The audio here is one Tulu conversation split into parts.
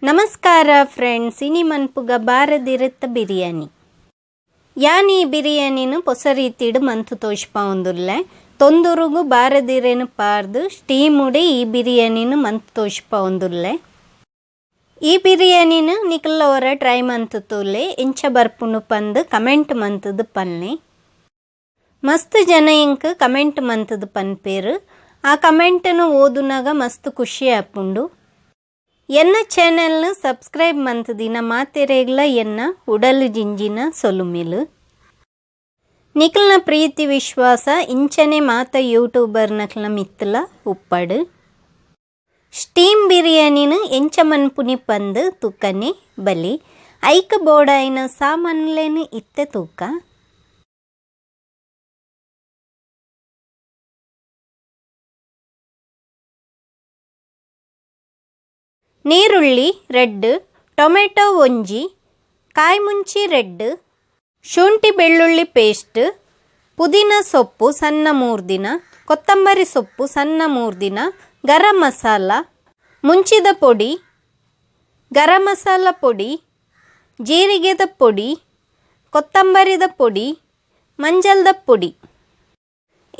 ನಮಸ್ಕಾರ ಫ್ರೆಂಡ್ಸ್, ಇನಿ ಮನ್ಪುಗ ಬಾರದಿರತ್ತ ಬಿರಿಯಾನಿ. ಯಾನ್ ಈ ಬಿರಿಯಾನಿನು ಪೊಸ ರೀತಿಡು ಮಂತು ತೋಜ್ಪಾವೊಂದುಲ್ಲೆ. ತೊಂದುರುಗು ಬಾರದಿರೆನು ಪಾರ್ದು ಸ್ಟೀಮುಡೆ ಈ ಬಿರಿಯಾನಿನು ಮಂತು ತೋಜ್ಪಾವೊಂದುಲ್ಲೆ. ಈ ಬಿರಿಯಾನಿನು ನಿಕಲ್ನ ಒರ ಟ್ರೈ ಮಂತು ತೂಲೆ, ಎಂಚ ಬರ್ಪುಂಡು ಪಂದ್ ಕಮೆಂಟ್ ಮಂತುದು ಪನ್ನೆ. ಮಸ್ತ್ ಜನ ಇಂಕ್ ಕಮೆಂಟ್ ಮಂತುದು ಪನ್ಪೇರು. ಆ ಕಮೆಂಟನ್ನು ಓದುನಾಗ ಮಸ್ತ್ ಖುಷಿ ಆಪುಂಡು. ಎನ್ನ ಚಾನೆಲ್ನ ಸಬ್ಸ್ಕ್ರೈಬ್ ಮಂತುದಿನ ಮಾತೆರೆಗ್ಲ ಎನ್ನ ಉಡಲು ಜಿಂಜಿನ ಸೊಲುಮಿಲು. ನಿಕಲ್ನ ಪ್ರೀತಿ ವಿಶ್ವಾಸ ಇಂಚನೆ ಮಾತ ಯೂಟ್ಯೂಬರ್ ನಕಲ್ನ ಮಿತ್ತಲ ಉಪ್ಪಡು. ಸ್ಟೀಮ್ ಬಿರಿಯಾನಿನ ಎಂಚ ಮನ್ಪುನಿ ಪಂದ್ ತೂಕನೆ ಬಲಿ. ಐಕ ಬೋಡಾಯಿನ ಸಾಮಾನ್ಲೇನು ಇತ್ತೆ ತೂಕ. ನೀರುಳ್ಳಿ ರೆಡ್, ಟೊಮೆಟೊ ಒಂಜಿ, ಕಾಯ್ಮುಂಚಿ ರೆಡ್, ಶುಂಠಿ ಬೆಳ್ಳುಳ್ಳಿ ಪೇಸ್ಟ್, ಪುದೀನ ಸೊಪ್ಪು ಸಣ್ಣ ಮೂರ್ದಿನ, ಕೊತ್ತಂಬರಿ ಸೊಪ್ಪು ಸಣ್ಣ ಮೂರ್ದಿನ, ಗರಂ ಮಸಾಲ, ಮುಂಚಿದ ಪೊಡಿ, ಗರಂ ಮಸಾಲ ಪೊಡಿ, ಜೀರಿಗೆದ ಪೊಡಿ, ಕೊತ್ತಂಬರಿದ ಪೊಡಿ, ಮಂಜಲ್ದ ಪೊಡಿ.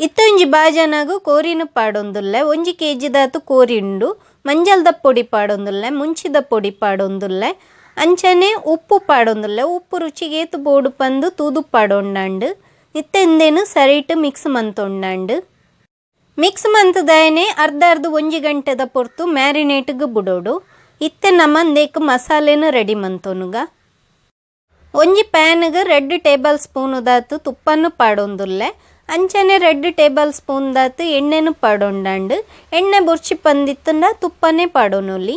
ಇತ್ತೊಂಜಿ ಬಾಜನಗು ಕೋರಿನ ಪಾಡೊಂದುಲ್ಲೆ. ಒಂಜಿ ಕೆಜಿದಾತು ಕೋರಿಂಡು, ಮಂಜಲ್ದ ಪೊಡಿ ಪಾಡೊಂದುಲ್ಲೆ, ಮುಂಚಿದ ಪೊಡಿ ಪಾಡೊಂದುಲ್ಲೆ, ಅಂಚನೆ ಉಪ್ಪು ಪಾಡೊಂದುಲ್ಲೆ. ಉಪ್ಪು ರುಚಿಗೇತು ಬೋಡು ಪಂದು ತೂದು ಪಾಡೊಂಡಾಂಡು. ಇತ್ತೆಂದೇನು ಸರಿಟ್ ಮಿಕ್ಸ್ ಮಂತೊಂಡಾಂಡು. ಮಿಕ್ಸ್ ಮಂತದಾಯನೆ ಅರ್ಧ ಅರ್ಧ ಒಂಜಿ ಗಂಟೆದ ಪೊರ್ತು ಮ್ಯಾರಿನೇಟ್ಗೆ ಬುಡೋಡು. ಇತ್ತೆ ನಮ್ಮಂದೇಕ್ ಮಸಾಲೆನು ರೆಡಿ ಮಂತೊನುಗ. ಒಂಜಿ ಪ್ಯಾನ್ಗೆ 2 ಟೇಬಲ್ ಸ್ಪೂನ್ ದಾತು ತುಪ್ಪನ್ನು ಪಾಡೊಂದುಲ್ಲೆ. ಅಂಚನೆ 2 ಟೇಬಲ್ ಸ್ಪೂನ್ ದಾತು ಎಣ್ಣೆನು ಪಾಡೊಂಡಾಂಡು. ಎಣ್ಣೆ ಬೊರ್ಚಿ ಪಂದಿತ್ತಂಡ ತುಪ್ಪನೇ ಪಾಡೊನೊಲಿ.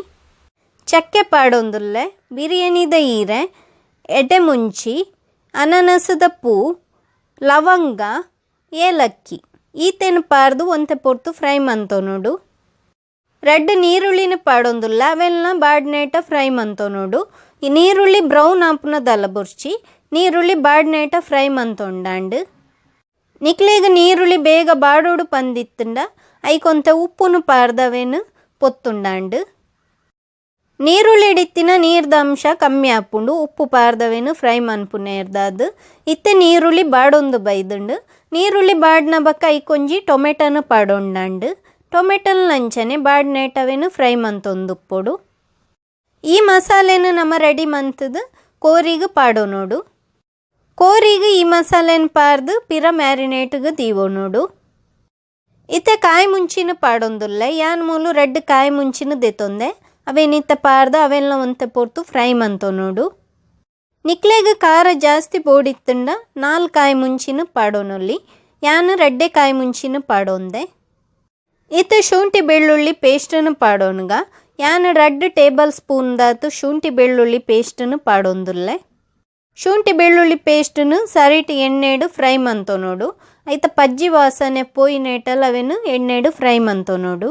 ಚಕ್ಕೆ ಪಾಡೊಂದುಲ್ಲೆ, ಬಿರಿಯಾನಿದ ಈರೆ, ಎಡೆ ಮುಂಚಿ, ಅನನಸದ ಪೂ, ಲವಂಗ, ಏಲಕ್ಕಿ ಈತೆನು ಪಾರ್ದು ಒಂತೆ ಪೊರ್ತು ಫ್ರೈ ಮಂತೊನೊಡು. 2 ನೀರುಳ್ಳಿನ ಪಾಡೊಂದುಲ್ಲ, ಅವೆಲ್ಲ ಬಾಡ್ನೇಟ ಫ್ರೈ ಮಂತೊನೊಡು. ಈ ನೀರುಳ್ಳಿ ಬ್ರೌನ್ ಆಪುನ ದಲ ಬೊರ್ಚಿ, ನೀರುಳ್ಳಿ ಬಾಡ್ನೇಟ ಫ್ರೈ ಮಂತೊಂಡಾಂಡು. ನಿಕ್ಲೇಗ ನೀರುಳ್ಳಿ ಬೇಗ ಬಾಡೋಡು ಪಂದಿತ್ತಂಡ ಐಕೊಂತ ಉಪ್ಪುನು ಪಾರ್ದವೇನು ಪೊತ್ತುಂಡಾಂಡು. ನೀರುಳ್ಳಿ ಇಡಿತ್ತಿನ ನೀರ್ದ ಅಂಶ ಕಮ್ಮಿ ಆಪುಂಡು, ಉಪ್ಪು ಪಾರ್ದವೇನು ಫ್ರೈ ಮನ್ಪುನೇರ್ದಾದು. ಇತ್ತೆ ನೀರುಳ್ಳಿ ಬಾಡೊಂದು ಬೈದುಂಡು. ನೀರುಳ್ಳಿ ಬಾಡ್ನ ಬಕ್ಕ ಐಕೊಂಜಿ ಟೊಮೆಟೊನು ಪಾಡೊಂಡಾಂಡು. ಟೊಮೆಟೊನ ಲಂಚನೆ ಬಾಡ್ನೇಟವೇನು ಫ್ರೈ ಮಂತೊಂದುಪ್ಪೊಡು. ಈ ಮಸಾಲೆನು ನಮ ರೆಡಿ ಮಂತದು ಕೋರಿಗೆ ಪಾಡೊನೋಡು. ಕೋರಿಗೆ ಈ ಮಸಾಲೆನ ಪಾರ್ದು ಪಿರ ಮ್ಯಾರಿನೇಟ್ಗೆ ದೀವೊನೋಡು. ಇತ್ತೆ ಕಾಯಿ ಮುಂಚಿನ ಪಾಡೊಂದುಲ್ಲೆ. ಯಾನ್ ಮೂಲು 2 ಕಾಯಿ ಮುಂಚಿನ ದೆತ್ತೊಂದೆ. ಅವೇನಿತ್ತ ಪಾರ್ದು ಅವೆಲ್ಲ ಒಂತೆ ಪೊರ್ತು ಫ್ರೈ ಮಂತೊನೋಡು. ನಿಕ್ಲೆಗ್ ಖಾರ ಜಾಸ್ತಿ ಬೋಡಿತ್ತಂಡ 4 ಕಾಯಿ ಮುಂಚಿನ ಪಾಡೊನೊಲಿ. ಯಾನ್ 2 ಕಾಯಿ ಮುಂಚಿನ ಪಾಡೊಂದೆ. ಇತ್ತೆ ಶುಂಠಿ ಬೆಳ್ಳುಳ್ಳಿ ಪೇಸ್ಟನ್ನು ಪಾಡೊನುಗ. ಯಾನ್ 2 ಟೇಬಲ್ ಸ್ಪೂನ್ ದಾತು ಶುಂಠಿ ಬೆಳ್ಳುಳ್ಳಿ ಪೇಸ್ಟನ್ನು ಪಾಡೊಂದುಲ್ಲೆ. ಶುಂಠಿ ಬೆಳ್ಳುಳ್ಳಿ ಪೇಸ್ಟನ್ನು ಸರಿಟ್ ಎಣ್ಣೆಡು ಫ್ರೈ ಮಂತೊನೋಡು. ಐತ ಪಜ್ಜಿ ವಾಸನೆ ಪೋಯಿನೇಟಲ್ ಅವೇನು ಎಣ್ಣೆಡು ಫ್ರೈ ಮಂತೊನೋಡು.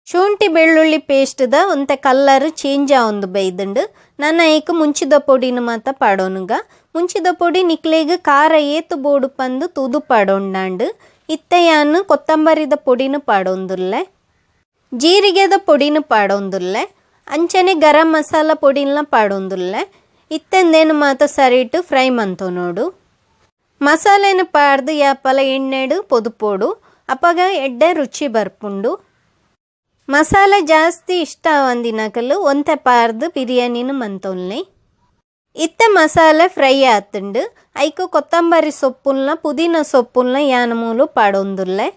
ಶುಂಠಿ ಬೆಳ್ಳುಳ್ಳಿ ಪೇಸ್ಟ್ದ ಒಂತೆ ಕಲ್ಲರ್ ಚೇಂಜ್ ಆವೊಂದು ಬೈದುಂಡು. ನನ ಐಕ್ ಮುಂಚಿದ ಪೊಡಿನ ಮಾತ ಪಾಡೊನುಗ. ಮುಂಚಿದ ಪೊಡಿ ನಿಕ್ಲೆಗ್ ಖಾರ ಏತು ಬೋಡು ಪಂದು ತೂದು ಪಾಡೊಂಡಾಂಡು. ಇತ್ತೆ ಯಾನ್ ಕೊತ್ತಂಬರಿದ ಪೊಡಿನ ಪಾಡೊಂದುಲ್ಲೆ, ಜೀರಿಗೆದ ಪೊಡಿನ ಪಾಡೊಂದುಲ್ಲೆ, ಅಂಚನೆ ಗರಂ ಮಸಾಲ ಪೊಡಿನ ಪಾಡೊಂದುಲ್ಲೆ. ಇತ್ತೆಂದೇನು ಮಾತ ಸರಿಟು ಫ್ರೈ ಮಂತೊನೋಡು. ಮಸಾಲೆನು ಪಾಡ್ದು ಯಾಪಲ ಎಣ್ಣೆಡು ಪೊದುಪೋಡು. ಅಪಗ ಎಡ್ಡೆ ರುಚಿ ಬರ್ಪುಂಡು. ಮಸಾಲೆ ಜಾಸ್ತಿ ಇಷ್ಟ ಆವಂದಿನಕಲು ಒಂತೆ ಪಾರ್ದು ಬಿರಿಯಾನಿನ ಮಂತೊನ್ಲೆ. ಇತ್ತೆ ಮಸಾಲೆ ಫ್ರೈ ಆತುಂಡು. ಐಕು ಕೊತ್ತಂಬರಿ ಸೊಪ್ಪುಲ್ನ ಪುದೀನ ಸೊಪ್ಪುಲ್ನ ಯಾನ್ ಮೂಲು ಪಾಡೊಂದುಲ್ಲೆ.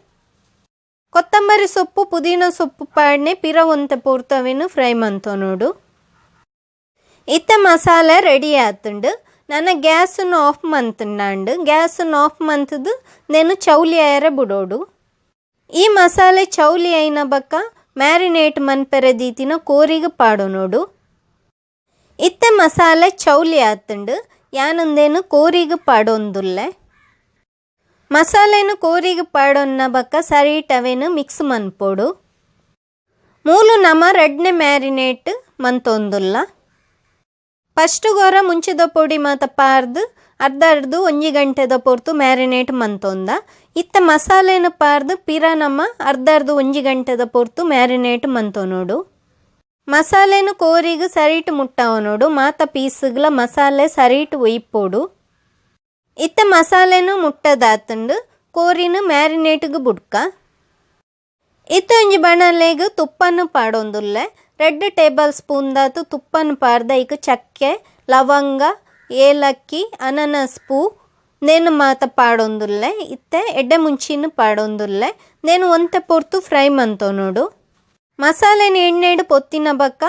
ಕೊತ್ತಂಬರಿ ಸೊಪ್ಪು ಪುದೀನ ಸೊಪ್ಪು ಪಾಡ್ನೆ ಪಿರ ಒಂತೆ ಪೊರ್ತವೇನು ಫ್ರೈ ಮಂತೊನೋಡು. ಇತ್ತೆ ಮಸಾಲೆ ರೆಡಿ ಆತುಂಡು. ನನ್ನ ಗ್ಯಾಸನ್ನು ಆಫ್ ಮಂತುಂಡಾಂಡು. ಗ್ಯಾಸನ್ನು ಆಫ್ ಮಂತದು నేను ಚೌಲಿ ಆಯರೆ ಬುಡೋಡು. ಈ ಮಸಾಲೆ ಚೌಲಿ ಐನ ಬಕ್ಕ ಮ್ಯಾರಿನೇಟ್ ಮನ್ಪೆರೆ ದೀತಿನ ಕೋರಿಗೆ ಪಾಡೊನೋಡು. ಇತ್ತೆ ಮಸಾಲೆ ಚೌಲಿ ಆತುಂಡು. ಯಾನಂದೇನು ಕೋರಿಗೆ ಪಾಡೊಂದುಲ್ಲೆ. ಮಸಾಲೆನು ಕೋರಿಗೆ ಪಾಡೊನ್ನ ಬಕ್ಕ ಸರಿಟವೇನು ಮಿಕ್ಸ್ ಮನ್ಪೋಡು. ಮೂಲು ನಮ 2ನೇ ಮ್ಯಾರಿನೇಟ್ ಮಂತೊಂದುಲ್ಲ. ಫಸ್ಟ್ ಗೊರ ಮುಂಚಿದ ಪೊಡಿ ಮಾತ ಪಾರ್ದು ಅರ್ಧ ಅರ್ಧ ಒಂಜಿ ಗಂಟೆದ ಪೊರ್ತು ಮ್ಯಾರಿನೇಟ್ ಮಂತೊಂದ. ಇತ್ತ ಮಸಾಲೆನು ಪಾರ್ದು ಪಿರ ನಮ ಅರ್ಧ ಅರ್ಧ ಒಂಜಿ ಗಂಟೆದ ಪೊರ್ತು ಮ್ಯಾರಿನೇಟ್ ಮಂತೊನೋಡು. ಮಸಾಲೆನು ಕೋರಿಗೆ ಸರಿಟ್ ಮುಟ್ಟಾವನೋಡು ಮಾತ ಪೀಸುಗಳ ಮಸಾಲೆ ಸರಿಟ್ ಒಯ್ಪೋಡು. ಇತ್ತ ಮಸಾಲೆನು ಮುಟ್ಟದಾತುಂಡು ಕೋರಿನ ಮ್ಯಾರಿನೇಟ್ಗೆ ಬುಡ್ಕ. ಇತ್ತ ಒಂಜಿ ಬಣಲೆಗ್ ತುಪ್ಪನ್ನು ಪಾಡೊಂದುಲ್ಲೆ. 2 ಟೇಬಲ್ ಸ್ಪೂನ್ ದಾತು ತುಪ್ಪನ್ನು ಪಾಡ್ದ ಐಕ್ ಚಕ್ಕೆ, ಲವಂಗ, ಏಲಕ್ಕಿ, ಅನನಸ್ ಪೂ ನೇನು ಮಾತ ಪಾಡೊಂದುಲ್ಲೆ. ಇತ್ತೆ ಎಡ್ಡೆ ಮುಂಚಿನ ಪಾಡೊಂದುಲ್ಲೆ. ನೇನು ಒಂತೆ ಪೊರ್ತು ಫ್ರೈ ಮಂತೊನೋಡು. ಮಸಾಲೆನ ಎಣ್ಣೆಡು ಪೊತ್ತಿನ ಬಕ್ಕ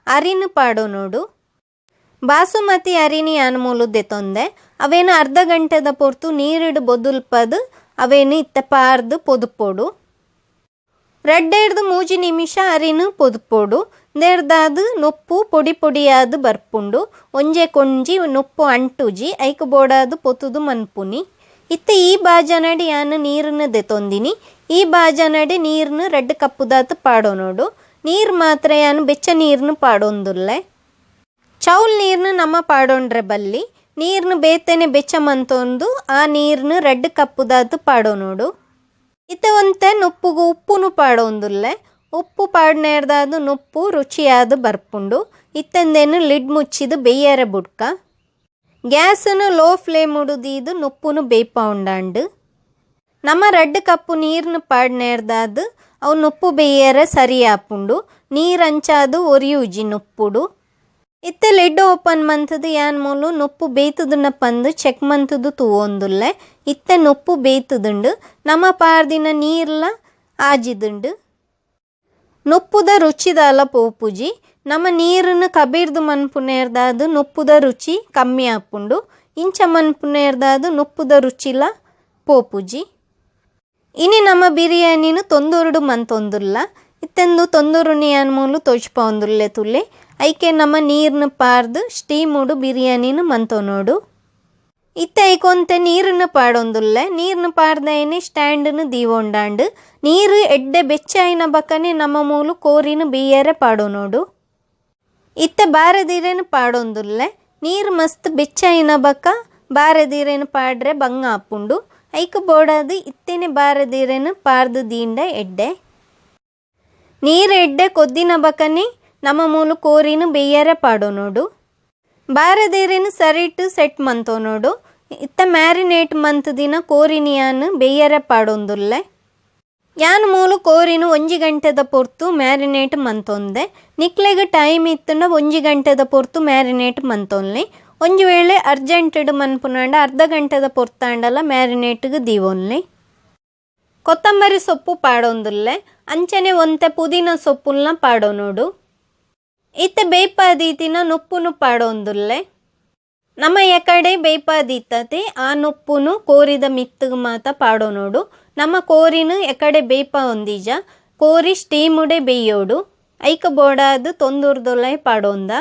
ಅರಿನ ಪಾಡೊನೋಡು. ಬಾಸುಮತಿ ಅರಿನಿ ಯಾನ್ ಮೂಲು ದೆತೊಂದೆ. ಅವೇನು ಅರ್ಧ ಗಂಟೆದ ಪೊರ್ತು ನೀರಿಡು ಬೊದುಲ್ಪದು ಅವೇನು ಇತ್ತೆ ಪಾರ್ದು ಪೊದುಪೋಡು. 2-3 ನಿಮಿಷ ಅರಿನು ಪೊದುಪೋಡು. ನೇರ್ದಾದು ನೊಪ್ಪು ಪೊಡಿ ಪೊಡಿಯಾದು ಬರ್ಪುಂಡು. ಒಂಜೆ ಕೊಂಜಿ ನೊಪ್ಪು ಅಂಟುಜಿ ಐಕ್ ಬೋಡಾದು ಪೊತುದು ಮನ್ಪುನಿ. ಇತ್ತೆ ಈ ಬಾಜನಡಿ ಯಾನು ನೀರನ್ನು ದೆತೊಂದಿನಿ. ಈ ಬಾಜನಡಿ ನೀರನ್ನು 2 ಕಪ್ಪುದಾತು ಪಾಡೋನೋಡು. ನೀರು ಮಾತ್ರ ಯಾನು ಬೆಚ್ಚ ನೀರನ್ನು ಪಾಡೊಂದುಲ್ಲೆ. ಚೌಲ್ ನೀರನ್ನು ನಮ್ಮ ಪಾಡೊಂಡ್ರೆ ಬಲ್ಲಿ ನೀರನ್ನು ಬೇತನೆ ಬೆಚ್ಚ ಮಂತೊಂದು ಆ ನೀರನ್ನು 2 ಕಪ್ಪುದಾತು ಪಾಡೋನೋಡು. ಇತ್ತೆ ಒಂತೆ ನೊಪ್ಪುಗು ಉಪ್ಪುನು ಪಾಡೊಂದುಲ್ಲೆ. ಉಪ್ಪು ಪಾಡ್ನೇರ್ದಾದು ನೊಪ್ಪು ರುಚಿಯಾದ ಬರ್ಪುಂಡು. ಇತ್ತಂದೇನು ಲಿಡ್ ಮುಚ್ಚಿದು ಬೇಯರೆ ಬುಡ್ಕ. ಗ್ಯಾಸನ್ನು ಲೋ ಫ್ಲೇಮ್ ಉಡುದೀದು ನೊಪ್ಪುನು ಬೇಯ್ಪೌಂಡಾಂಡು. ನಮ್ಮ 2 ಕಪ್ಪು ನೀರನ್ನು ಪಾಡ್ನೇರ್ದಾದು ಅವು ನೊಪ್ಪು ಬೇಯರೆ ಸರಿಯಾಪುಂಡು. ನೀರಂಚಾದು ಒರಿಯೂಜಿ ನೊಪ್ಪುಡು. ಇತ್ತೆ ಲಿಡ್ ಓಪನ್ ಮಂತದು ಯಾನ್ ಮೂಲು ನೊಪ್ಪು ಬೇಯ್ತದನ್ನ ಪಂದು ಚೆಕ್ ಮಂತದು ತೂವೊಂದುಲ್ಲೆ. ಇತ್ತೆ ನೊಪ್ಪು ಬೇಯ್ತದುಂಡು. ನಮ್ಮ ಪಾರ್ದಿನ ನೀರ್ಲ ಆಜಿದುಂಡು. ನೊಪ್ಪುದ ರುಚಿದಾಲ ಪೋಪುಜಿ. ನಮ್ಮ ನೀರನ್ನು ಕಬೀರ್ದು ಮನ್ಪುನೇರ್ದಾದು ನೊಪ್ಪುದ ರುಚಿ ಕಮ್ಮಿ ಆಪುಂಡು. ಇಂಚ ಮನ್ಪುನೇರ್ದಾದು ನೊಪ್ಪುದ ರುಚಿಲ ಪೋಪುಜಿ. ಇನಿ ನಮ್ಮ ಬಿರಿಯಾನಿನು ತೊಂದೂರುಡು ಮಂತೊಂದುಲ್ಲ. ಇತ್ತೆಂದು ತೊಂದೂರುನಿ ಯಾನ್ ಮೂಲು ತೋಚ್ಪೊಂದುಲ್ಲೆ ತುಲೆ. ಐಕೆ ನಮ್ಮ ನೀರನ್ನು ಪಾರ್ದು ಸ್ಟೀಮುಡು ಬಿರಿಯಾನಿನು ಮಂತೊನೋಡು. ಇತ್ತೆ ಐಕೊಂತೆ ನೀರನ್ನು ಪಾಡೊಂದುಲ್ಲೆ. ನೀರನ್ನು ಪಾರ್ದೈನೆ ಸ್ಟ್ಯಾಂಡನ್ನು ದೀವೊಂಡಾಂಡು. ನೀರು ಎಡ್ಡೆ ಬೆಚ್ಚಾಯಿನ ಬಕ್ಕನೆ ನಮ್ಮ ಮೂಲು ಕೋರಿನ ಬೇಯರೆ ಪಾಡೋನೋಡು. ಇತ್ತೆ ಬಾರದೀರೇನು ಪಾಡೊಂದುಲ್ಲೆ. ನೀರು ಮಸ್ತ್ ಬೆಚ್ಚಾಯಿನ ಬಕ್ಕ ಬಾರದೀರೇನು ಪಾಡ್ರೆ ಬಂಗ ಆಪುಂಡು. ಐಕ್ ಬೋಡಾದು ಇತ್ತೇನೆ ಬಾರದೀರೇನು ಪಾರ್ದು ದೀಂಡ ಎಡ್ಡೆ. ನೀರು ಎಡ್ಡೆ ಕೊದ್ದಿನ ಬಕ್ಕನೆ ನಮ್ಮ ಮೂಲು ಕೋರಿನ ಬೇಯರೆ ಪಾಡೋನೋಡು. ಬಾರದೀರೇನು ಸರಿಟು ಸೆಟ್ ಮಂತೋನೋಡು. ಇತ್ತ ಮ್ಯಾರಿನೇಟ್ ಮಂತ್ ದಿನ ಕೋರಿನಿಯಾನ್ ಬೇಯರೆ ಪಾಡೊಂದುಲ್ಲೆ. ಯಾನ್ ಮೂಲು ಕೋರಿನ 1 ಗಂಟೆದ ಪೊರ್ತು ಮ್ಯಾರಿನೇಟ್ ಮಂತೊಂದೆ. ನಿಕ್ಲೆಗ್ ಟೈಮ್ ಇತ್ತುಂಡ 1 ಗಂಟೆದ ಪೊರ್ತು ಮ್ಯಾರಿನೇಟ್ ಮಂತೊನ್ಲಿ. ಒಂಜಿ ವೇಳೆ ಅರ್ಜೆಂಟೆಡ್ ಮನ್ಪುನಾಂಡ ಅರ್ಧ ಗಂಟೆದ ಪೊರ್ತಾಂಡಲ ಮ್ಯಾರಿನೇಟ್ಗೆ ದೀವೊನ್ಲಿ. ಕೊತ್ತಂಬರಿ ಸೊಪ್ಪು ಪಾಡೊಂದುಲ್ಲೆ. ಅಂಚನೆ ಒಂತೆ ಪುದೀನ ಸೊಪ್ಪುಲ್ನ ಪಾಡೋನೋಡು. ಇತ್ತೆ ಬೇಯ್ಪಾದೀತಿನ ನೊಪ್ಪುನು ಪಾಡೊಂದುಲ್ಲೆ. ನಮ್ಮ ಎಕಡೆ ಬೇಯ್ಪಾದೀತತೆ ಆ ನೊಪ್ಪುನು ಕೋರಿದ ಮಿತ್ತುಗ್ ಮಾತ ಪಾಡೋನೋಡು. ನಮ್ಮ ಕೋರಿನು ಎಕಡೆ ಬೇಯ್ಪ ಒಂದೀಜ ಕೋರಿ ಸ್ಟೀಮುಡೆ ಬೇಯೋಡು. ಐಕ ಬೋಡಾದು ತೊಂದೂರ್ದೊಲೆ ಪಾಡೊಂದ.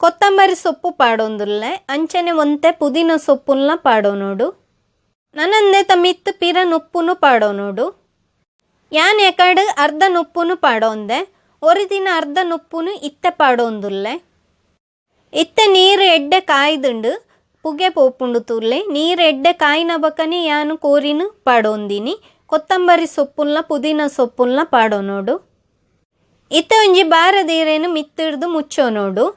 ಕೊತ್ತಂಬರಿ ಸೊಪ್ಪು ಪಾಡೊಂದುಲ್ಲೆ. ಅಂಚನೆ ಒಂತೆ ಪುದೀನ ಸೊಪ್ಪುಲ್ನ ಪಾಡೋನೋಡು. ನನ್ನಂದೆ ಮಿತ್ತು ಪಿರ ನೊಪ್ಪುನು ಪಾಡೋನೋಡು. ಯಾನ್ ಎಕಡೆ ಅರ್ಧ ನೊಪ್ಪುನು ಪಾಡೊಂದೆ. ಒರಿದಿನ ಅರ್ಧ ನೊಪ್ಪುನು ಇತ್ತೆ ಪಾಡೊಂದುಲ್ಲೆ. ಇತ್ತೆ ನೀರು ಎಡ್ಡೆ ಕಾಯ್ದುಂಡು. ಪುಗೆ ಪೋಪುಂಡು ತುಲ್ಲೆ. ನೀರು ಎಡ್ಡೆ ಕಾಯಿನ ಬಕ್ಕನೆ ಯಾನು ಕೋರಿನು ಪಾಡೊಂದಿನಿ. ಕೊತ್ತಂಬರಿ ಸೊಪ್ಪುಲ್ನ ಪುದೀನ ಸೊಪ್ಪುಲ್ನ ಪಾಡೋನೋಡು. ಇತ್ತೆ ಒಂಜಿ ಬಾರದೀರೇನು ಮಿತ್ತಿಡ್ದು ಮುಚ್ಚೋನೋಡು.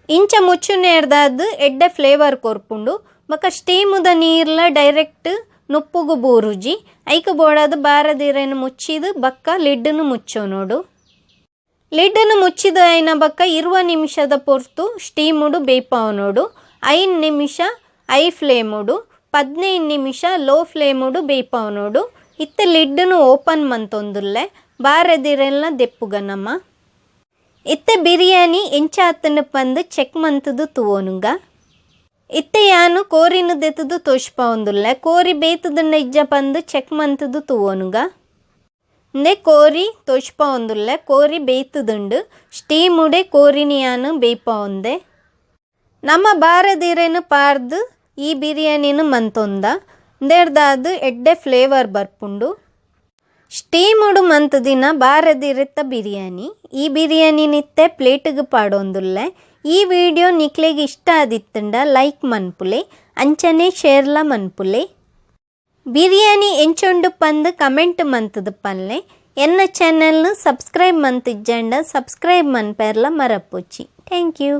ಇಂಚ ಮುಚ್ಚುನೇರ್ದಾದ್ದು ಎಡ್ಡೆ ಫ್ಲೇವರ್ ಕೊರ್ಪುಂಡು. ಬೊಕ ಸ್ಟೀಮುದ ನೀರ್ಲ ಡೈರೆಕ್ಟ್ ನೊಪ್ಪುಗು ಬೂರುಜಿ. ಐಕ್ ಬೋಡಾದು ಬಾರದೀರೇನು ಮುಚ್ಚಿದು ಬಕ್ಕ ಲಿಡ್ಡನ್ನು ಮುಚ್ಚೋನೋಡು. ಲಿಡ್ಡನ್ನು ಮುಚ್ಚಿದ ಐನ ಬಕ್ಕ 20 ನಿಮಿಷದ ಪೊರ್ತು ಸ್ಟೀಮುಡು ಬೇಯ್ಪಾವನೋಡು. 5 ನಿಮಿಷ I ಫ್ಲೇಮುಡು, 15 ನಿಮಿಷ ಲೋ ಫ್ಲೇಮುಡು ಬೇಯ್ಪಾವನೋಡು. ಇತ್ತೆ ಲಿಡ್ಡನ್ನು ಓಪನ್ ಮಂತೊಂದುಲ್ಲೆ. ಬಾರದಿರೆಲ್ಲ ದೆಪ್ಪುಗ ನಮ್ಮ. ಇತ್ತೆ ಬಿರಿಯಾನಿ ಎಂಚಾತನ ಪಂದು ಚೆಕ್ ಮಂತದು ತುವೋನುಗ. ಇತ್ತೆ ಯಾನು ಕೋರಿನ ದೆತ್ತದು ತೋಚ್ಪೊಂದುಲ್ಲೆ. ಕೋರಿ ಬೇತದನ್ನ ಇಜ್ಜ ಪಂದು ಚೆಕ್ ಮಂತದು ತುವೋನುಗ. ಇಂದೆ ಕೋರಿ ತೋಚ್ಪೊಂದುಲ್ಲೆ. ಕೋರಿ ಬೇಯ್ತದುಂಡು. ಸ್ಟೀಮುಡೆ ಕೋರಿನಿಯಾನು ಬೇಯ್ಪೊಂದೆ. ನಮ್ಮ ಬಾರದೀರೇನು ಪಾರ್ದು ಈ ಬಿರಿಯಾನಿನ ಮಂತೊಂದ. ಇಂದೆರ್ದಾದು ಎಡ್ಡೆ ಫ್ಲೇವರ್ ಬರ್ಪುಂಡು. ಸ್ಟೀಮುಡು ಮಂತ್ ದಿನ ಬಾರದಿರೆತ್ತ ಬಿರಿಯಾನಿ. ಈ ಬಿರಿಯಾನಿ ನಿತ್ತೆ ಪ್ಲೇಟಿಗೆ ಪಾಡೊಂದುಲ್ಲೆ. ಈ ವಿಡಿಯೋ ನಿಕ್ಲೆಗ್ ಇಷ್ಟ ಆದಿತ್ತುಂಡ ಲೈಕ್ ಮನ್ಪುಲೆ, ಅಂಚನೆ ಶೇರ್ಲ ಮನ್ಪುಲೆ. ಬಿರಿಯಾನಿ ಎಂಚೊಂಡು ಪಂದು ಕಮೆಂಟ್ ಮಂತದ ಪನ್ಲೆ. ಎನ್ನ ಚಾನೆಲ್ನು ಸಬ್ಸ್ಕ್ರೈಬ್ ಮಂತಿಜ್ಜಂಡ ಸಬ್ಸ್ಕ್ರೈಬ್ ಮನ್ಪೆರ್ಲ ಮರಪೊಚ್ಚಿ. Thank you.